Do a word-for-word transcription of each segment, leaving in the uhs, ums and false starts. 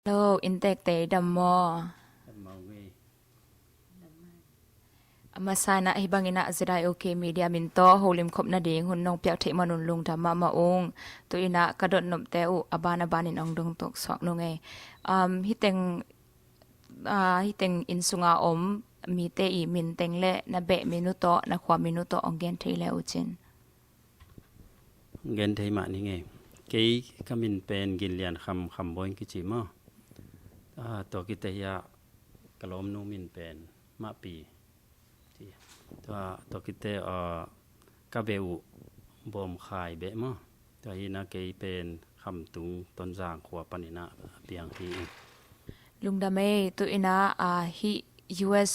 Hello, inntekte i dam maw? Dam maw ngei. A masa in ah hih bangin ah Z I O K Media min tawh holim khop nading hun nong piak theih man un lungdam mahmah ung. Tu in ah ka dot nopte uh a ban a banin hong dong tuk suak nung ei. Um, hih teng, ah, hih teng inn sunga om mite i min teng le na beh min uh tawh, na khua min uh tawh hong gen thei le uh cin. Gen thei mah ning ei. Kei ka min pen Gin Lian Kham, Kham Bawi kici maw. Ah, tua kite hi a ka lawmnu min pen Mahpi. Tua, tua kite, ah, ka beh uh Bawm Khai beh maw. Tua hi in ah kei pen Khamtung Tonzang khua panin ah a piang hi ing. Lungdam ei. Tu in ah, ah, hih U S,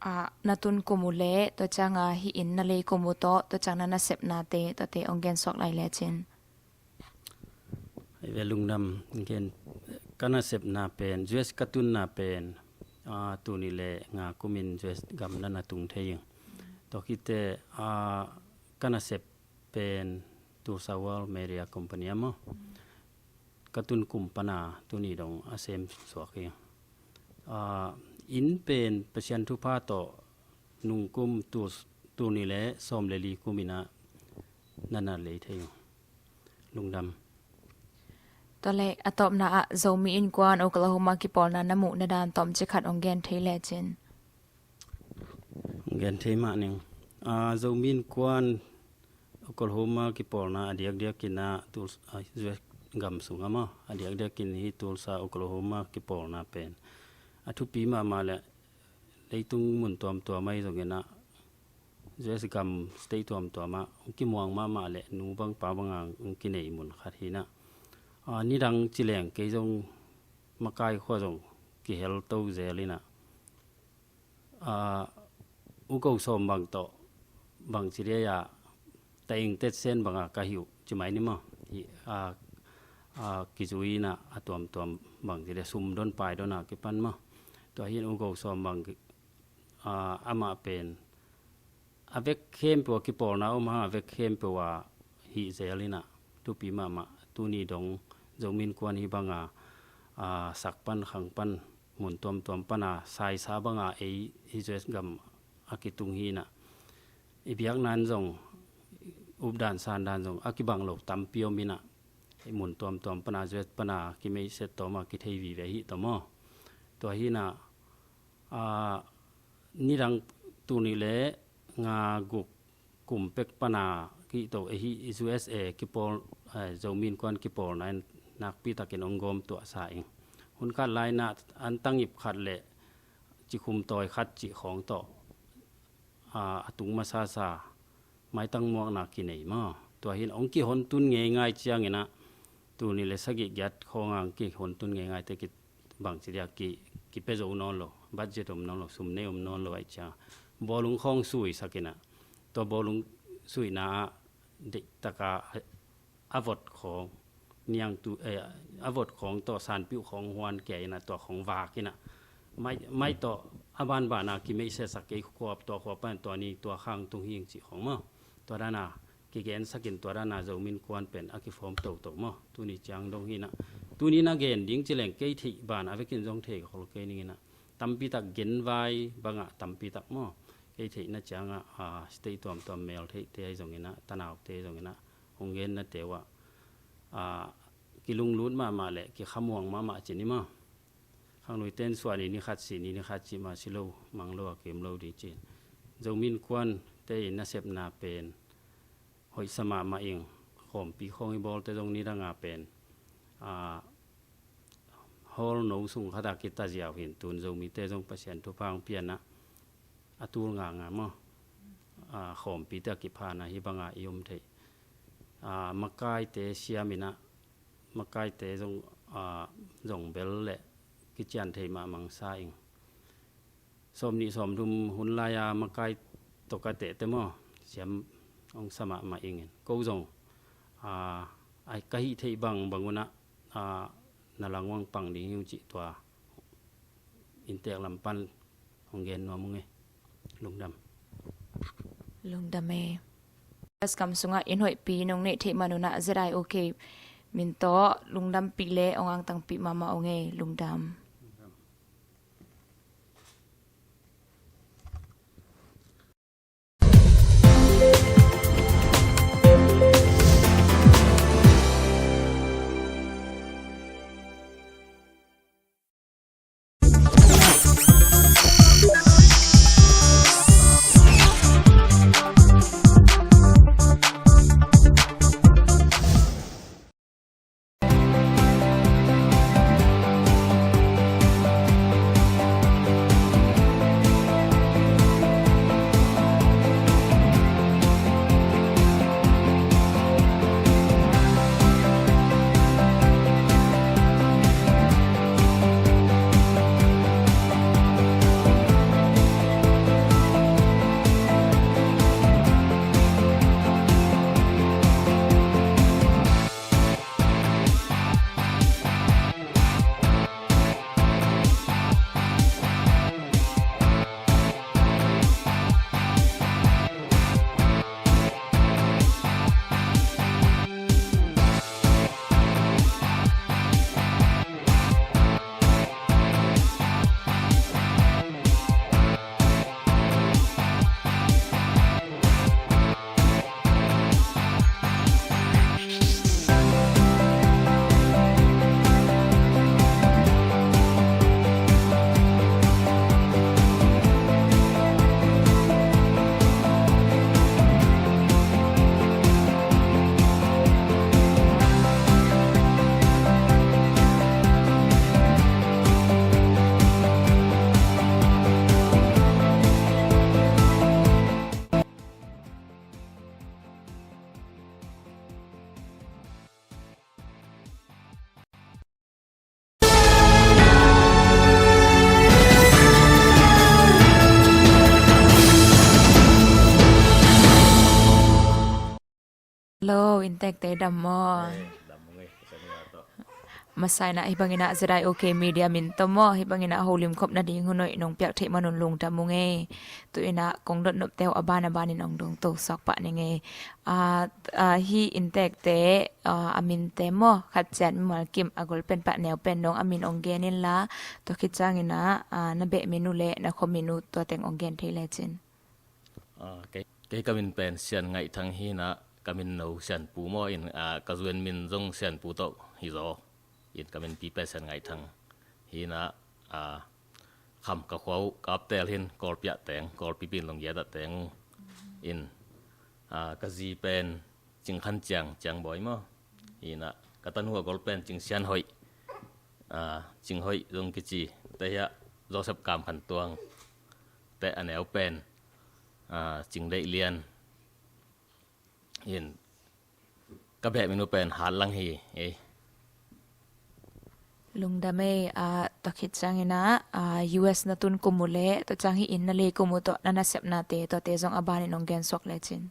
ah, na tun kum uh le tua ciang, ah, hih inn na lei kum uh tawh, tua ciang na nasepnate tuate hong gen suak lai le cin. Hei ve, lungdam. Gen, ka nasepna pen, U S ka tunna pen, ah, tul nih le nga kumin U S gam na na tung thei ing. Tua kite, ah, ka nasep pen Tulsa World Media Company a maw. Ka tun kum pana tuni dong a sem suak hi. Ah, inn pen Pasian thupha tawh nung kum tul, tul nih le sawm le li kum in ah na na lei thei uh. Lungdam. Tua le a tawpna ah Zomi Innkuan Oklahoma kipawlna na muh na dan tawmcik khat hong gen thei le cin. Gen thei mah ning. Ah, Zomi Innkuan Oklahoma kipawlna a diakdiakin ah Tulsa, ah, U S gam sung a maw, a diakdiakin hi Tulsa Oklahoma kipawlna pen a thupi mahmah le leitung mun tuamtuam ahi zongin ah U S gam state tuamtuam ah hong kimuang mahmah le nu bang pa bang a hong kinei mun khat hi in ah. Ah, nidang ci leng kei zong makai khua zong kihel to zel in ah. Ah, U Ko Sawm bang tawh bang ci dia, ta ing tet sen banga ka hi uh ci mai ni maw. Hi, ah, ah, kizui in ah a tuamtuam bang ci dia sum don pai don a kipan maw. Tua hi in U Ko Sawm bang, ah, amah pen a vek khempeuh a kipawlna om hang a vek khempeuh a hih zel in ah thupi mahmah. Tuni dong Zomi Innkuan hih banga, ah, sak pan khang pan mun tuamtuam pana saisa banga ei hih U S gam a kitung hi in ah, i biakna in zong updan sandan zong a kibang lo tampi om in ah, i mun tuamtuam pana U S pana kimeihset tawm a kithei vive hi tawm aw. Tua hi in ah, ah, nidang tul nih le nga guk kum pek pana kihto ahi U S A kipawl, eh, Zomi Innkuan kipawlna in nakpi takin hong gawm tuahsa ing. Hun khat lai in ah an tangip khat le cikhum tawi khat cih khawng tawh, ah, a tung masasa maitang muakna kinei maw. Tua hi in hong kihon tun ngeingai ciangin ah tul nih le sagih giat khawng a hong kihon tun ngeingaite ki bang ci dia ki, kipia zo nawn lo, budget om nawn lo, sum nei om nawn lo ahih ciang bawlung khawng suisak in ah, tua bawlung suihna ah deihtaka a vot khawng niangtu, eh, a vot khawng tawh sanpiuh khawng huan kia in ah tua khawng vak in ah mai, mai tawh a banban a kimeihsetsak kei khua, tua khua pan tua ni tua khang tung hing cih khawng maw. Tua dan a kigensak in tua dan a Zomi Innkuan pen a kiform toto maw. Tuni ciang dong hi in ah, tuni na gen ding ci leng kei theih ban a vekin zong thei khol kei ning in ah, tampi tak genvai bangah tampi tak maw. Kei theihna ciangah, ah, state tuamtuam mel theihte ahi zongin ah, tanaute ahi zongin ah, hong gennate uh ah, ah, kilunglut mahmah le kikhamuang mahmah ci ni maw. Khangluite in suah ni, ni khat si ni, ni khat cih mah si lo, mang lo a kem lo ding ci. Zomi Innkuante i nasepna pen hoihsa mahmah ing. Khawmpi khawng i bawlte zong nidang a pen, ah, hall no sung khat a kitaziau hi in, tun Zomite zong Pasian thupha hong pia in ah, a tul nganga maw. Ah, khawmpite a kiphana hih banga i om theih. Ah, makaite siam in ah, makaite zong, ah, zong bel le kician thei mahmah sa ing. Sawm nih sawm thum hun lai-a makai tawh ka tehte maw, siam hong sa mahmah ing in. Ko zong, ah, ai ka hih theih bangbang un ah, ah, na langwang pang ding hi ung cih tua inntek lam pan hong gen nuam ung e. Lungdam. Lungdam e. U S gam sungah inn hoihpi nong neih theih man un ah Z I O K Min tawh lungdampih le hong angtangpih mahmah ung ei, lungdam. Hello, inntekte dam maw? Eh, dam ung ei, ka sangina tawh. Masa inah hih bangin ah Z I O K Media min tawh maw, hih bangin ah holimkhop nading hun hoih nong piak theih manun lungdam ung ei. Tu inah kong dot nopte uh a ban a banin hong dong to suak pah ning ei. Ah, ah, hih inntekte, ah, a minte maw, khat ciat mimal kim, a gol pen pah neu pen dong a min hong gen inla, tua khit ciangin ah, ah, na beh min uh le na khua min uh tua teng hong gen thei lecin. Ah, kei, kei ka min pen Sian Ngaih Thang hi inah, ka min no Sian Pu maw in, ah, ka zuan min zong Sian Pu tawh hi zaw. In ka min pi pen Sian Ngaih Thang hi inah, ah, kham ka khua uh Kaptel hi in, Kawlpi ah teng, Kawlpi pi in Longgiat ah teng uh. In, ah, ka zi pen Cing Khan Ciang, Ciang Bawi maw. Hi inah ka tanu a gol pen Cing Sian Hoih, ah, Cing Hoih zong kici, te hiah Joseph Kam Khan Tuang, te a neu pen, ah, Cing Deih Lian. In ka beh min uh pen Hat Lang hi ei. Lungdam ei, ah, tua khit ciangin ah, ah, U S na tun kum uh le, tua ciang hih inn na lei kum uh tawh na nasepnate, tuate zong a banin hong gen suak lecin.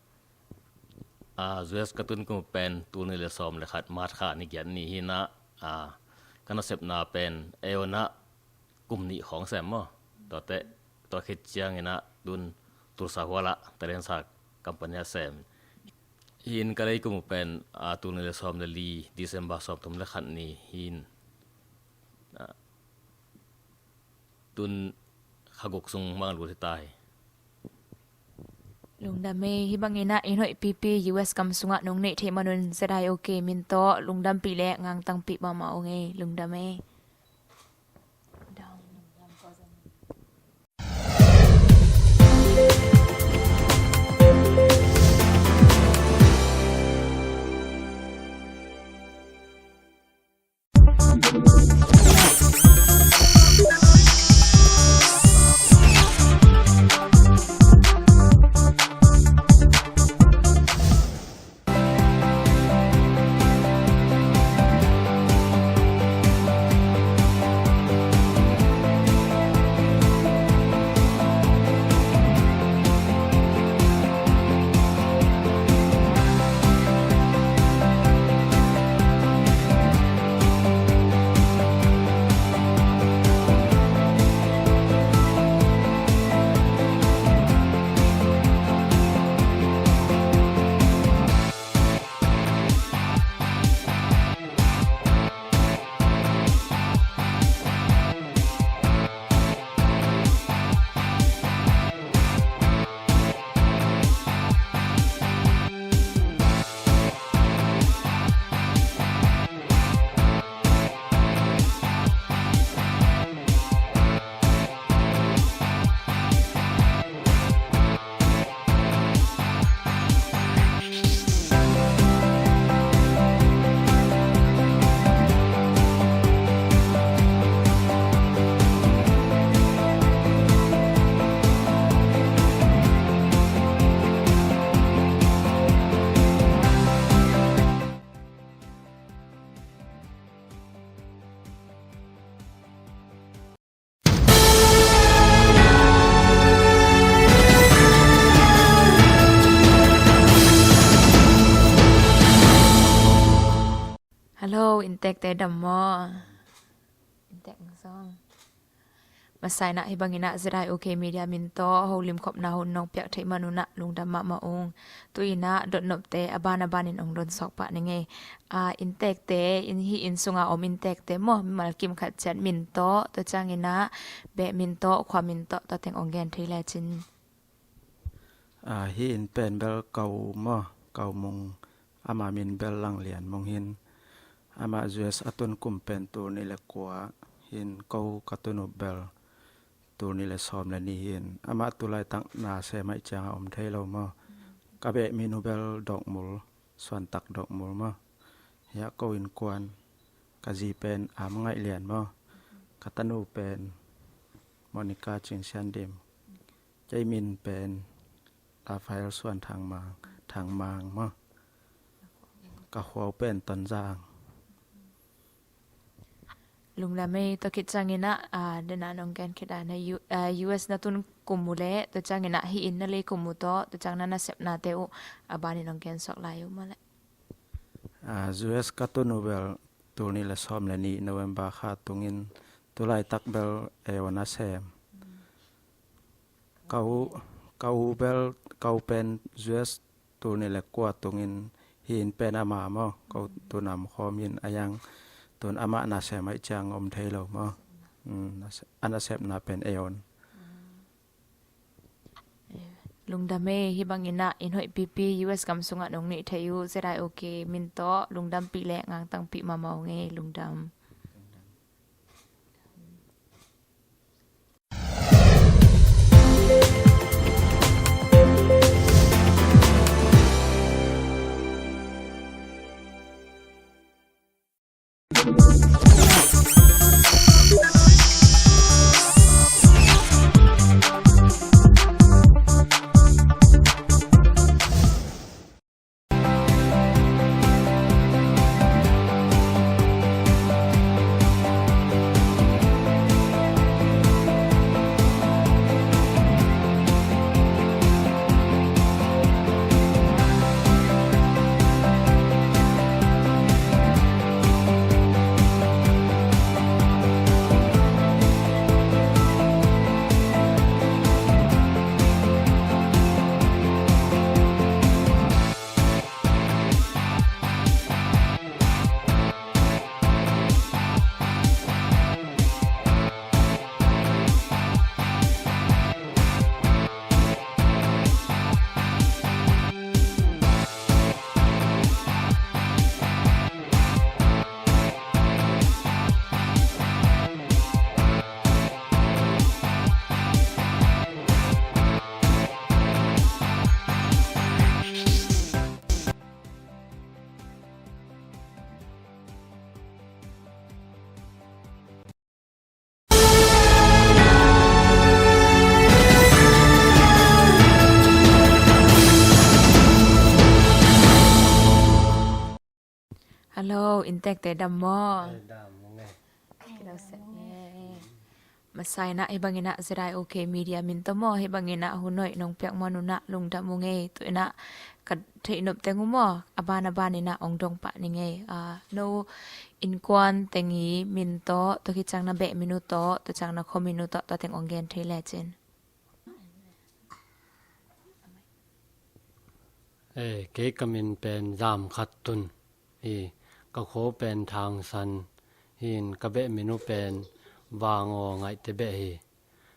Ah, U S ka tun kum uh pen tul nih le sawm le khat March kha ni giat ni hi inah, ah, ka nasepna pen Aeon ah kum nih khawng sem maw. Tuate, tua khit ciangin ah tun Tulsa Hual ah Talensa company ah sem. Hi in ka lei kum uh pen, ah, tul nih le sawm le li December sawm thum le khat ni hi in, ah, tun kha guk sung mang lut hi ta hi. Lungdam ei, hih bangin ah inn hoih pipi U S gam sungah nong neih theih manun Z I O K min tawh lungdampih le hong angtangpih mahmah ung ei, lungdam ei. Inntekte dam maw? Inntek zong. Masa in ah hih bangin ah Z I O K Media min tawh holim khopna hun nong piak theih man un ah lungdam mahmah ung. Tu in ah dotnopte a ban a banin hong don suak pah ning ei. A, inntekte, inn, hih inn sunga om inntekte maw, mimal kim khat ciat min tawh, tua ciangin ah beh min tawh, khua min tawh, tua teng hong gen thei lecin. A, hih inn pen bel ka u maw, ka u Mung, ama min bel Lang Lian Mung hi in. Amah U S a tun kum pen tul nih le kua hi in, ko ka tun uh bel tul nih le sawm le nih hi in. Amah tu laitak na sem ahih ciangin om thei lo maw. Ka beh min uh bel Dok Mul, Suantak Dok Mul maw. Hiah ko innkuan, ka zi pen Am Ngaih Lian maw. Ka tanu pen Monica Cing Sian Dim. Kei min pen Raphael Suan Thang Mang, Thang Mang maw. Ka khua uh pen Tonzang. Lungdam ei. Tua khit ciangin ah, a, den a nong gen khit a, na U-, a, U S na tun kum uh leh, tua ciangin ah hih inn na lei kum uh tawh, tua ciang na nasepnate uh a banin hong gen suak lai uh maw leh. A, U S ka tun uh bel tul nih le sawm le nih November kha tungin, tu laitak bel ei aw na sem. Ka u, ka u bel, ka u pen U S tul nih le kua tungin, hih inn pen ama maw, ka u tun a om khawm hi in, a yang tun amah na sem ahih ciang om thei lo maw. Mm, na se-, a nasepna pen ei aw. Lungdam ei. Hih bangin ah inn hoih pipi U S gam sungah nong neih theih uh Z I O K min tawh lungdampih le ngangtangpih mahmah ung ei. Lungdam. Hello, inntekte dam maw? Eh, dam ung ei. Kidawsak ei. Masa in ah hih bangin ah Z I O K Media min tawh maw, hih bangin ah hun hoih nong piak man un ah lungdam ung ei. Tu in ah ka theih nop teng uh maw, a ban a banin ah hong dong pah ning ei. Ah, no innkuan teng i min tawh, tua khit ciang na beh min uh tawh, tua ciang na khua min uh tawh, tua teng hong gen thei lecin. Eh, kei ka min pen Zam Khat Tun hi. Ka khua pen Thang San hi in, ka beh min uh pen Vang Aw Ngaihte Beh hi.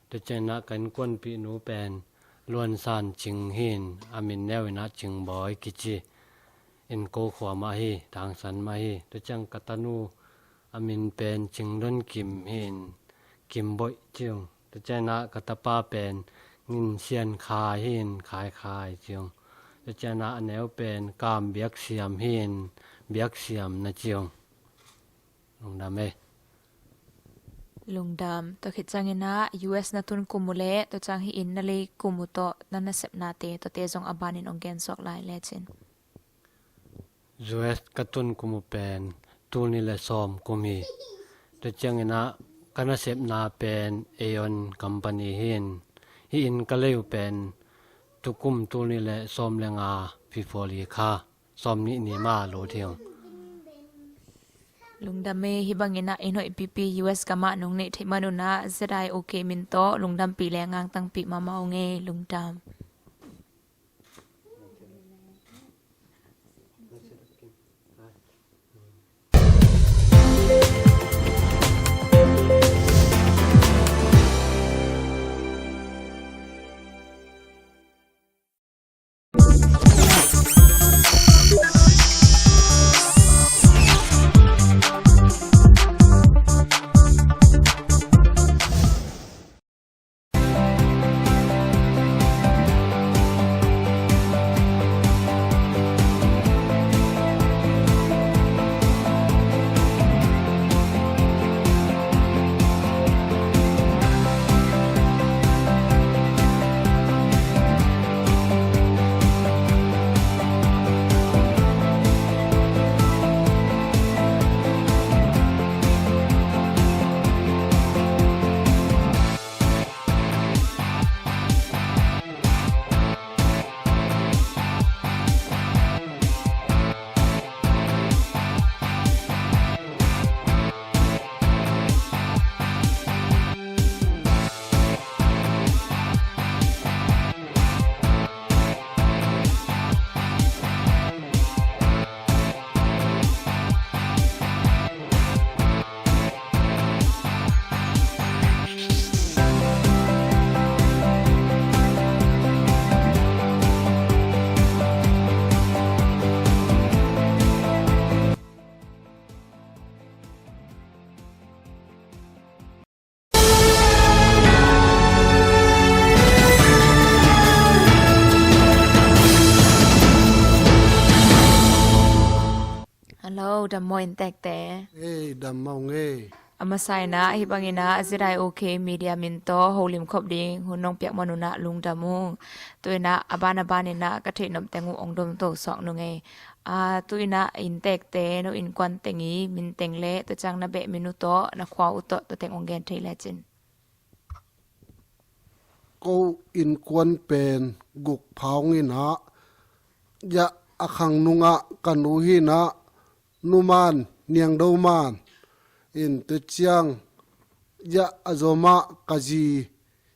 Tua ciangin ah ka innkuanpih nu pen Luan San Cing hi in, a min neu in ah Cing Bawi kici. In ko khua mah hi, Thang San mah hi. Tua ciang ka tanu a min pen Cing Don Kim hi in, Kim Bawi ci ung. Tua ciangin ah ka tapa pen Ngin Sian Khai hi in, Khai Khai ci ung. Tua ciangin ah a neu pen Kam Biak Siam hi in, Biak Siam na ci ung. Lungdam ei. Lungdam. Tua khit ciangin ah U S na tun kum uh leh, tua ciang hih inn na lei kum uh tawh, na nasepnate, tuate zong a banin hong gen suak lai lecin. U S ka tun kum uh pen tul nih le sawm kum hi. Tua ciangin ah ka nasepna pen Aeon Company hi in, hih inn ka lei uh pen tukum tul nih le sawm le nga February kha, sawm nih ni mah lut hi ung. Lungdam e, hih bangin ah i hoih pipi U S gamah nong neih theih man un ah Z I O K min tawh lungdampih le ngangtangpih mahmah ung e, lungdam. Hello, dam maw inntekte. Ei, dam maw ngei. A masa in ah hih bangin ah Z I O K Media min tawh holim khop ding hun nong piak man un ah lungdam ung. Tu in ah a ban a ban in ah ka theih nop teng uh ong dom to suak nung ei. A, tu in ah inntekte, no innkuan teng i min teng le tua ciang na beh min uh tawh, na khua uh tawh, tua teng ong gen thei lecin. Ko innkuan pen Guk Phaung in ah, ya a khang nungah ka nu hi in ah, Nu Man, Niang Do Man. In tua ciang ya a zomah ka zi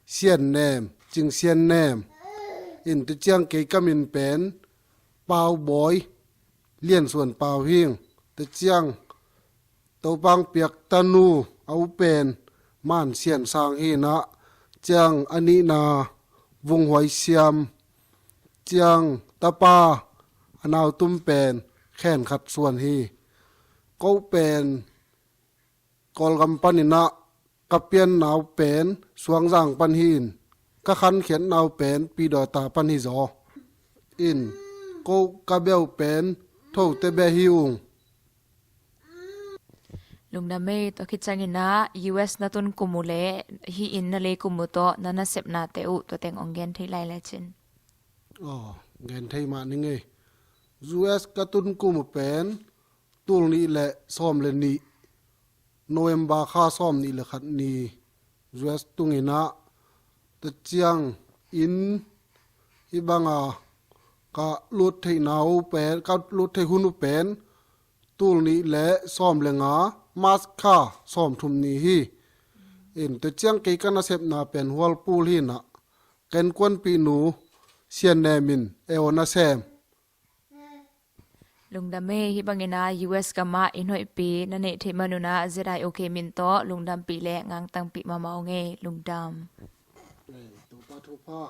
Sian Nem, Cing Sian Nem. In tua ciang kei ka min pen Pau Bawi, Lian Suan Pau Hing. Tua ciang Topa hong piak tanu a u pen Man Sian Sang hi in ah, ciang a nihna Vung Huai Siam, ciang tapa a nautum pen Khen Khat Suan hi. Ko pen Kawlgam panin ah ka pian nau pen Suangzang pan hi in, ka khankhiat nau pen Pidawta pan hi zaw. In ko ka beh uh pen Thote beh hi ung. Lungdam ei, tua khit ciangin ah U S na tun kum uh le hih inn na lei kum uh tawh na nasepnate uh tua teng ong gen thei lai lecin. Aw, gen thei mah ning ei. U S ka tun kum uh pen tul nih le sawm le nih, November kha sawm nih le khat ni U S tung in ah, tua ciang in hih banga ka lut theihna uh pen, ka lut theih hun uh pen tul nih le sawm le nga, March kha sawm thum ni hi. In tua ciang kei ka nasepna pen Hualpul hi in ah, ka innkuanpih nu Sian Nem in e aw nasem. Lungdam ei, hih bangin ah U S gamah inn hoihpi na neih theih man un ah Z I O K min tawh lungdampih le ngangtangpih mahmah ung ei, lungdam. Ei, Topa thupha.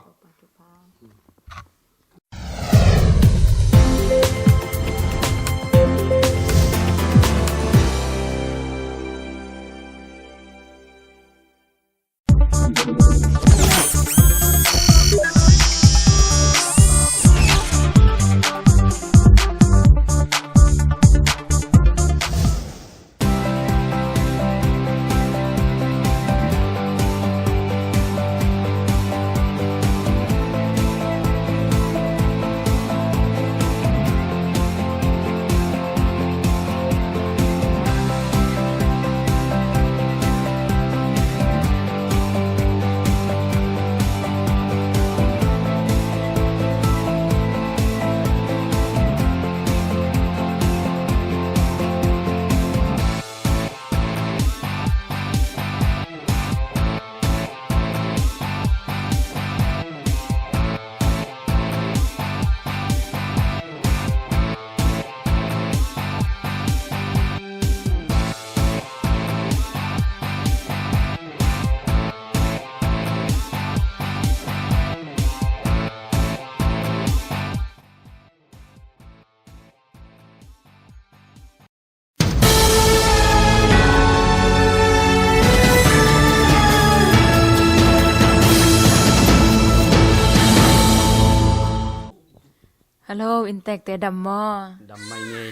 Hello, inntekte dam maw? Dam mai ngei.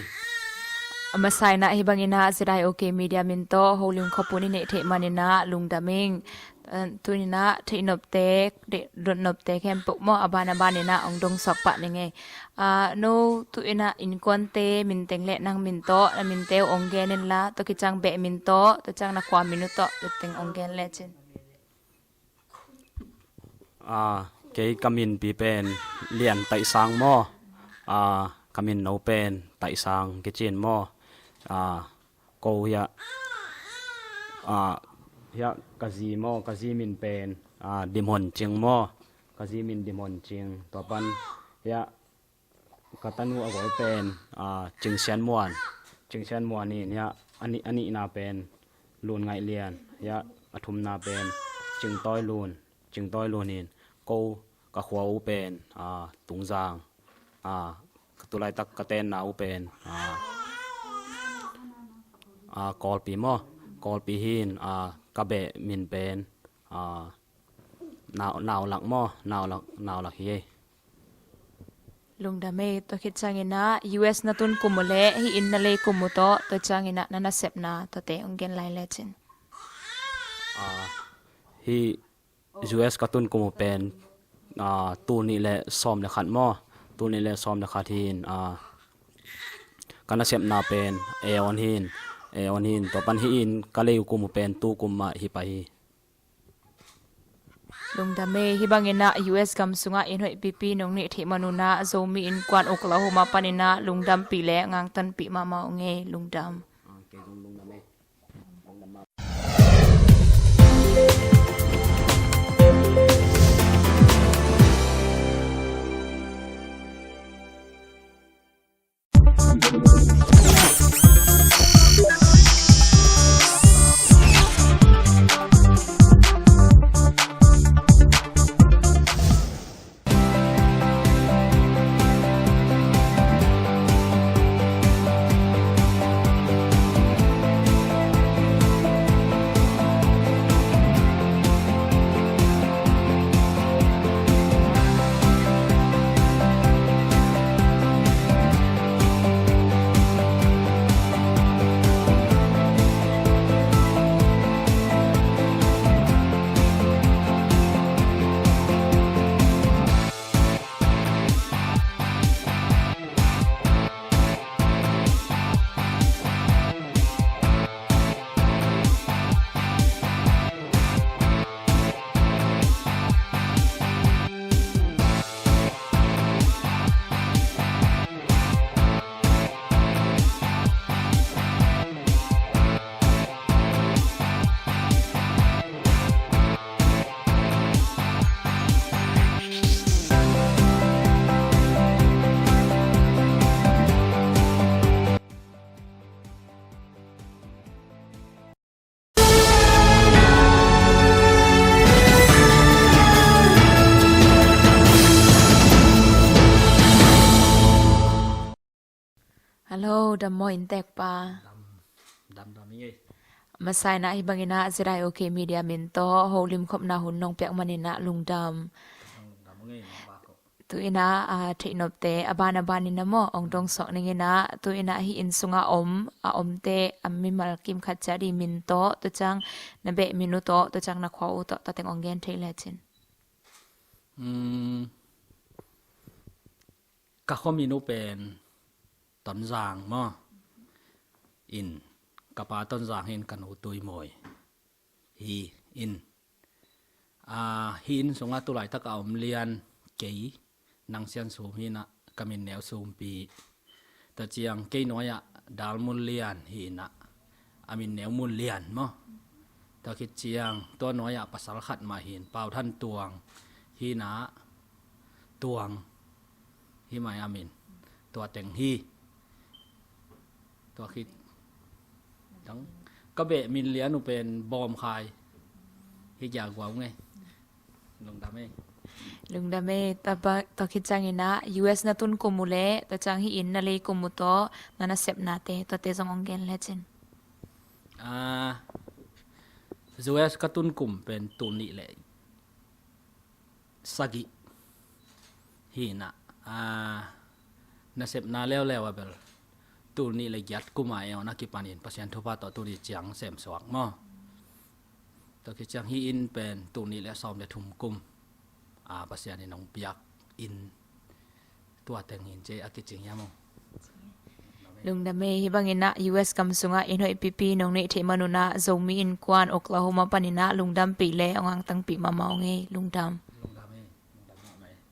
A masa in ah hih bangin ah Z I O K Media min tawh Holim khuapun i neih theih manin ah lungdam ing. Eh, tuni in ah theihnopte, dotnopte khempeuh maw, a ban a ban in ah hong dong suak pah ning ei. Ah, no, tu in ah innkuante min teng le nang min tawh, na minte uh hong gen inla, tua khit ciang beh min tawh, tua ciang na khua min uh tawh, tua teng hong gen lecin. Ah, kei ka minpi pen Lian Taih Sang maw? Ah, ka min no pen Taih Sang kici in maw? Ah, ko hiah, ah, hiah ka zi maw, ka zi min pen, ah, Dim Hon Cing maw? Ka zi min Dim Hon Cing. Tua pan hiah ka tanu a gol pen, ah, Cing Sian Muan. Cing Sian Muan in hiah a nih, a nihna pen Lun Ngaih Lian. Hiah a thumna pen Cing Tawi Lun. Cing Tawi Lun in ko ka khua uh pen, ah, Tungzang. Ah, ka tulaitak ka tenna uh pen, ah, ah, Kawlpi maw? Kawlpi hi in, ah, ka beh min pen, ah, Nau, Naulak maw? Naulak, Naulak hi ei. Lungdam ei. Tua khit ciangin ah U S na tun kum uh le hih inn na lei kum uh tawh, tua ciangin ah na nasepna tuate hong gen lai lecin. Ah, hih U S ka tun kum uh pen, ah, tul nih le sawm le khat maw? Tul nih le sawm le khat hi in, ah, ka nasepna pen Aeon hi in, Aeon hi in, tua pan hih inn ka lei uh kum uh pen tu kum mah hi pah hi. Lungdam ei. Hih bangin ah U S gam sungah inn hoih pipi nong neih theih man un ah Zomi Innkuan Oklahoma panin ah lungdampih le ngangtanpih mahmah ung ei. Lungdam. Hello, dam maw inntek pa? Dam, dam, dam ing ei. Masa in ah hih bangin ah Z I O K Media min tawh Holim khopna hun nong piak manin ah lungdam. Dam ing ei, nong bak ko. Tu in ah, ah, theihnopte a ban a ban in ah maw, hong dong suak ning in ah, tu in ah hih inn sungah om, a omte, a mimal kim khat ciat i min tawh, tua ciang na beh min uh tawh, tua ciang na khua uh tawh, tua teng hong gen thei lecin. Hmm. Ka khua min uh pen Tonzang maw? In, ka pa Tonzang hi in, ka nu Tuimawi hi in. Ah, hih inn sungah tulaitak a om lian kei, nang Sian Sum hi in ah, ka min neu Sumpi. Tua ciang kei nuai-ah Dal Mun Lian hi in ah, a min neu Mun Lian maw? Tua khit ciang tua nuai-ah pasal khat mah hi in, Pau Than Tuang hi in ah, Tuang hi mai a min. Tua teng hi. Tua khit tang ka beh min lian uh pen Bawm Khai hi, kia guau ngei. Lungdam ei. Lungdam ei. Tua pa, tua khit ciangin ah U S na tun kum uh le, tua ciang hih inn na lei kum uh tawh, na nasepnate, tuate zong hong gen lecin. Ah, U S ka tun kum pen tul nih le sagih hi in ah, ah, Nasepna leuleu a bel tul nih le giat kum a eng a kipanin Pasian thupha tawh tuni ciang semsuak maw? Tua khit ciang hih in pen tul nih le sawm le thum kum a Pasian in hong piak in tua teng in ci a kicing hiam maw? Lungdam ei. Hih bangin ah U S gam sungah inn hoih pipi nong neih theih manun ah Zomi Innkuan Oklahoma panin ah lungdampih le hong angtangpih mahmah ung ei. Lungdam. Lungdam ei. Lungdam mahmah ei.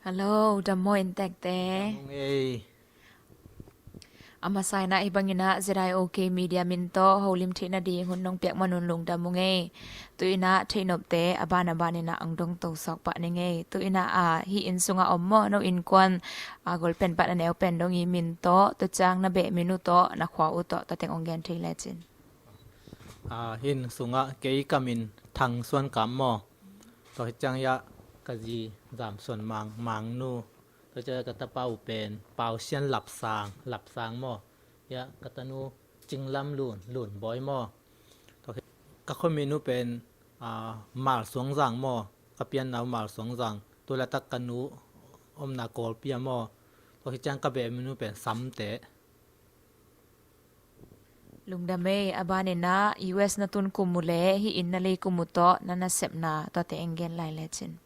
Hello, dam maw inntekte? Dam ung ei. A masa in ah hih bangin ah Z I O K Media min tawh holim theih nading hun nong piak manun lungdam ung ei. Tu in ah theihnopte a ban a ban in ah ang dong to sawk pah ning ei. Tu in ah, a, hih inn sungah om maw, no innkuan, a, golpen pan a neu pen dong i min tawh, tua ciang na beh min uh tawh, na khua uh tawh, tua teng ong gen thei lecin. A, hih inn sungah kei ka min Thang Suan Kam maw. Tua hi ciang hiah ka zi Zam Suan Mang, Mang nu. Tua ciang ka tapa uh pen Pau Sian Lap Sang, Lap Sang maw. Hiah ka tanu Cing Lam Lun, Lun Bawi maw. Tua hi ka khuamin uh pen, a, Mal Suang Zang maw. Ka pianna uh Mal Suang Zang. Tua laitak ka nu omna Kawlpi a maw. Tua hi ciang ka beh min uh pen Samte. Lungdam ei. A ban in ah U S na tun kum uh le hih inn na lei kum uh tawh na nasepna tuate eng gen lai lecin.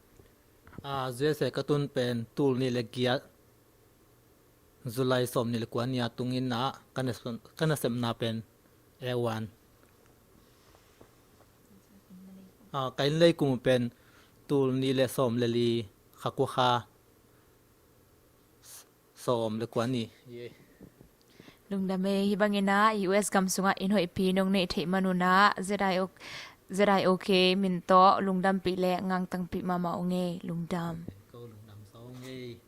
A, U S A ka tun pen tul nih le giat, July sawm nih le kua ni a tung in ah ka nasep-, ka nasepna pen A one. A, ka inn lei kum uh pen tul nih le sawm le li, kha kua kha sawm le kua ni. Lungdam ei. Hih bangin ah U S gam sungah inn hoihpi nong neih theih manun ah Z I O, Z I O K min tawh lungdampih le hong angtangpih mahmah ung ei. Lungdam. Ko lungdam sawm ei.